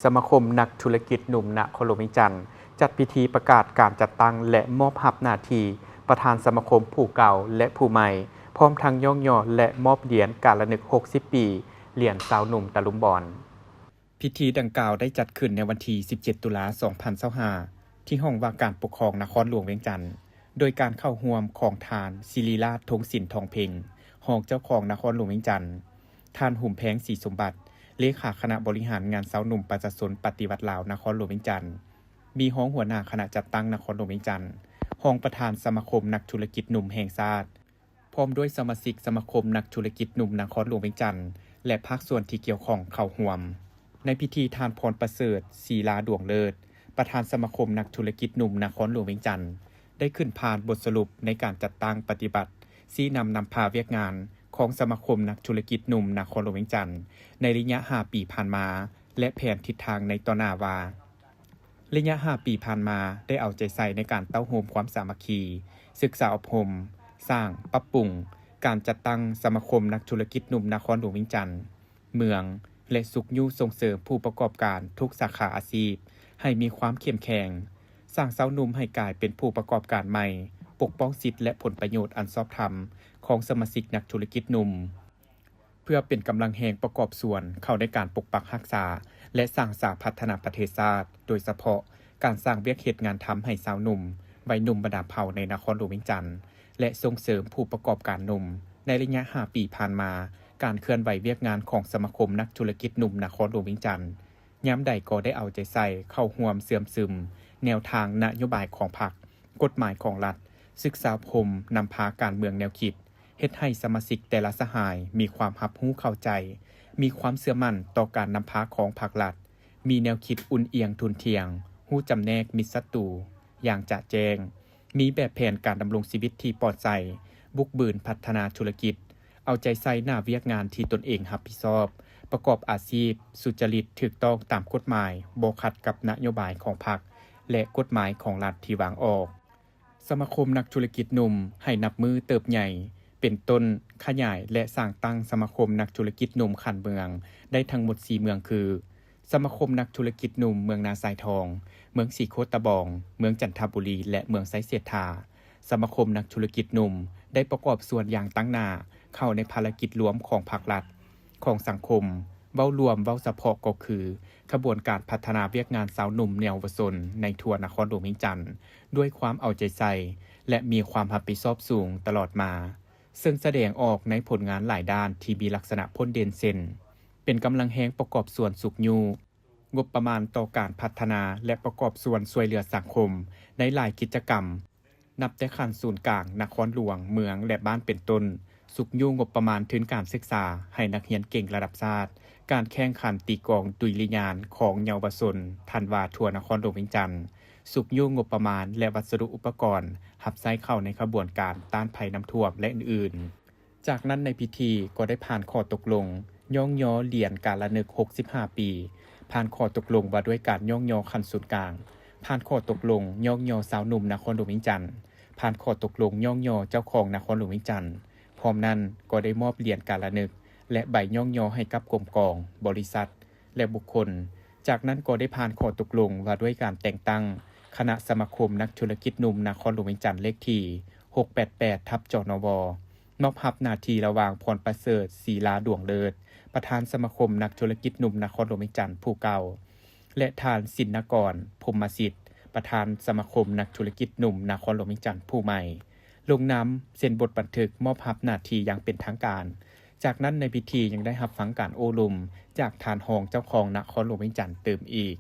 ສະມາຄົມນັກທຸລະກິດໜຸ່ມນະຄອນຫຼວງວຽງຈັນ ຈັດພິທີປະກາດການຈັດຕັ້ງ ແລະ ມອບຮັບໜ້າທີ່ປະທານສະມາຄົມຜູ້ເກົ່າ ແລະ ຜູ້ໃໝ່, ພ້ອມທັງຍ້ອງຍໍ ແລະ ມອບຫຼຽນການລະນຶກຫົກສິບປີ ຫຼຽນຊາວໜຸ່ມຕະລຸມບອນ. ພິທີດັ່ງກ່າວໄດ້ຈັດຂຶ້ນໃນວັນທີສິບເຈັດ ຕຸລາ ສອງພັນຊາວຫ້າ ທີ່ຫ້ອງວ່າການປົກຄອງນະຄອນຫຼວງວຽງຈັນ, ໂດຍການເຂົ້າຮ່ວມຂອງທ່ານ ສິລິລາດ ທົງສິນທອງເພັງ ຮອງເຈົ້າຄອງນະຄອນຫຼວງວຽງຈັນ, ທ່ານ ຫຸມແພງ ສີສົມບັດ ເລຂາຄະນະບໍລິຫານງານຊາວໜຸ່ມປະຊາຊົນປະຕິວັດລາວນະຄອນຫຼວງວຽງຈັນ, ມີຮອງຫົວໜ້າຄະນະຈັດຕັ້ງນະຄອນຫຼວງວຽງຈັນ, ຮອງປະທານສະມາຄົມນັກທຸລະກິດໜຸ່ມແຫ່ງຊາດ, ພ້ອມດ້ວຍສະມາຊິກສະມາຄົມນັກທຸລະກິດໜຸ່ມນະຄອນຫຼວງວຽງຈັນ ແລະ ພາກສ່ວນທີ່ກ່ຽວຂ້ອງເຂົ້າຮ່ວມ. ໃນພິທີ ທ່ານ ພອນປະເສີດ ສີລາດວງເລີດ ປະທານສະມາຄົມນັກທຸລະກິດໜຸ່ມນະຄອນຫຼວງວຽງຈັນ ໄດ້ຂຶ້ນຜ່ານບົດສະຫຼຸບໃນການຈັດຕັ້ງປະຕິບັດ, ຊີ້ນຳນຳພາວຽກງານຂອງສະມາຄົມນັກທຸລະກິດໜຸ່ມນະຄອນຫຼວງວຽງຈັນ ໃນໄລຍະຫ້າປີຜ່ານມາ ແລະ ແຜນທິດທາງໃນຕໍ່ໜ້າວ່າ, ໄລຍະຫ້າປີຜ່ານມາ ໄດ້ເອົາໃຈໃສ່ໃນການເຕົ້າໂຮມຄວາມສາມັກຄີ, ສຶກສາອົບຮົມ, ສ້າງ, ປັບປຸງການຈັດຕັ້ງສະມາຄົມນັກທຸລະກິດໜຸ່ມນະຄອນຫຼວງວຽງຈັນ, ເມືອງ ແລະ ຊຸກຍູ້ສົ່ງເສີມຜູ້ປະກອບການທຸກສາຂາອາຊີບໃຫ້ມີຄວາມເຂັ້ມແຂງ, ສ້າງຊາວໜຸ່ມໃຫ້ກາຍເປັນຜູ້ປະກອບການໃໝ່, ປົກປ້ອງສິດ ແລະ ຜົນປະໂຫຍດອັນຊອບທຳຂອງສະມາຊິກນັກທຸລະກິດໜຸ່ມ. ເພື່ອເປັນກຳລັງແຮງປະກອບສ່ວນເຂົ້າໃນການປົກປັກຮັກສາ ແລະ ສ້າງສາພັດທະນາປະເທດຊາດ, ໂດຍສະເພາະການສ້າງວຽກເຮັດງານທຳໃຫ້ຊາວໜຸ່ມ, ໄວໜຸ່ມບັນດາເຜົ່າໃນນະຄອນຫຼວງວຽງຈັນ ແລະ ສົ່ງເສີມຜູ້ປະກອບການໜຸ່ມ. ໃນໄລຍະຫ້າປີຜ່ານມາ, ການເຄື່ອນໄຫວວຽກງານຂອງສະມາຄົມນັກທຸລະກິດໜຸ່ມນະຄອນຫຼວງວຽງຈັນ ຍາມໃດກໍໄດ້ເອົາໃຈໃສ່ເຂົ້າຮ່ວມເຊື່ອມຊຶມແນວທາງນະໂຍບາຍຂອງພັກ, ກົດໝາຍຂອງລັດ, ສຶກສາອົບຮົມນຳພາການເມືອງແນວຄິດ, ເຮັດໃຫ້ສະມາຊິກແຕ່ລະສະຫາຍມີຄວາມຮັບຮູ້ເຂົ້າໃຈ, ມີຄວາມເຊື່ອໝັ້ນຕໍ່ການນຳພາຂອງພັກລັດ, ມີແນວຄິດອຸ່ນອຽງທຸ່ນທ່ຽງ, ຮູ້ຈຳແນກມິດສັດຕູຢ່າງຈະແຈ້ງ, ມີແບບແຜນການດຳລົງຊີວິດທີ່ປອດໃສ, ບຸກບືນພັດທະນາທຸລະກິດ, ເອົາໃຈໃສ່ໜ້າວຽກງານທີ່ຕົນເອງຮັບຜິດຊອບ, ປະກອບອາຊີບສຸຈະລິດຖືກຕ້ອງຕາມກົດໝາຍ, ບໍ່ຂັດກັບນະໂຍບາຍຂອງພັກ ແລະ ກົດໝາຍຂອງລັດທີ່ວາງອອກ. ສະມາຄົມນັກທຸລະກິດໜຸ່ມໃຫ້ນັບມື້ເຕີບໃຫຍ່, ເປັນຕົ້ນຂະຫຍາຍ ແລະ ສ້າງຕັ້ງສະມາຄົມນັກທຸລະກິດໜຸ່ມຂັ້ນເມືອງໄດ້ທັງໝົດສີ່ເມືອງຄື ສະມາຄົມນັກທຸລະກິດໜຸ່ມເມືອງນາຊາຍທອງ, ເມືອງສີໂຄດຕະບອງ, ເມືອງຈັນທະບູລີ ແລະ ເມືອງໄຊເສດຖາ. ສະມາຄົມນັກທຸລະກິດໜຸ່ມໄດ້ປະກອບສ່ວນຢ່າງຕັ້ງໜ້າເຂົ້າໃນພາລະກິດລວມຂອງພັກລັດ, ຂອງສັງຄົມ, ເວົ້າລວມ, ເວົ້າສະເພາະກໍຄື ຂະບວນການພັດທະນາວຽກງານຊາວໜຸ່ມເຍົາວະຊົນໃນທົ່ວນະຄອນຫຼວງວຽງຈັນ ດ້ວຍຄວາມເອົາໃຈໃສ່ ແລະ ມີຄວາມຮັບຜິດຊອບສູງຕະຫຼອດມາ, ເຊິ່ງສະແດງອອກໃນຜົນງານຫຼາຍດ້ານທີ່ມີລັກສະນະພົ້ນເດັ່ນເຊັ່ນ ເປັນກຳລັງແຮງປະກອບສ່ວນຊຸກຍູ້ງົບປະມານຕໍ່ການພັດທະນາ ແລະ ປະກອບສ່ວນຊ່ວຍເຫຼືອສັງຄົມໃນຫຼາຍກິດຈະກຳ, ນັບແຕ່ຂັ້ນສູນກາງ, ນະຄອນຫຼວງ, ເມືອງ ແລະ ບ້ານເປັນຕົ້ນ, ຊຸກຍູ້ງົບປະມານທຶນການສຶກສາໃຫ້ນັກຮຽນເກັ່ງລະດັບຊາດ, ການແຂ່ງຂັນຕີກອງດຸລິຍານຂອງເຍົາວະຊົນທັນວາທົ່ວນະຄອນຫຼວງວຽງຈັນ, ຊຸກຍູ້ງົບປະມານ ແລະ ວັດສະດຸອຸປະກອນຮັບໃຊ້ເຂົ້າໃນຂະບວນການຕ້ານໄພນ້ຳຖ້ວມ ແລະ ອື່ນໆ. ຈາກນັ້ນໃນພິທີກໍໄດ້ຜ່ານຂໍ້ຕົກລົງຍ້ອງຍໍຫຼຽນການລະນຶກຫົກສິບຫ້າປີ, ຜ່ານຂໍ້ຕົກລົງວ່າດ້ວຍການຍ້ອງຍໍຂັ້ນສູນກາງ, ຜ່ານຂໍ້ຕົກລົງຍ້ອງຍໍຊາວໜຸ່ມນະຄອນຫຼວງວຽງຈັນ, ຜ່ານຂໍ້ຕົກລົງຍ້ອງຍໍເຈົ້າຄອງນະຄອນຫຼວງວຽງຈັນ. ພ້ອມນັ້ນກໍໄດ້ມອບຫຼຽນການລະນຶກ ແລະ ໃບຍ້ອງຍໍໃຫ້ກັບກົມກອງ, ບໍລິສັດ ແລະ ບຸກຄົນ. ຈາກນັ້ນກໍໄດ້ຜ່ານຂໍ້ຕົກລົງວ່າດ້ວຍການແຕ່ງຕັ້ງຄະນະສະມາຄົມນັກທຸລະກິດໜຸ່ມນະຄອນຫຼວງວຽງຈັນ ເລກທີຫົກແປດແປດ ທັບ ຈນວ, ມອບຮັບໜ້າທີ່ລະຫວ່າງ ພອນປະເສີດ ສີລາດວງເລີດ ປະທານສະມາຄົມນັກທຸລະກິດໜຸ່ມນະຄອນຫຼວງວຽງຈັນຜູ້ເກົ່າ ແລະ ທ່ານ ສິນນະກອນ ພົມມະສິດ ປະທານສະມາຄົມນັກທຸລະກິດໜຸ່ມນະຄອນຫຼວງວຽງຈັນຜູ້ໃໝ່ ລົງນາມເຊັນບົດບັນທຶກມອບຮັບໜ້າທີ່ຢ່າງເປັນທາງການ. ຈາກນັ້ນໃນພິທີຍັງໄດ້ຮັບຟັງການໂອ້ລົມຈາກທ່ານຮອງເຈົ້າຄອງນະຄອນຫຼວງວຽງຈັນຕື່ມອີກ.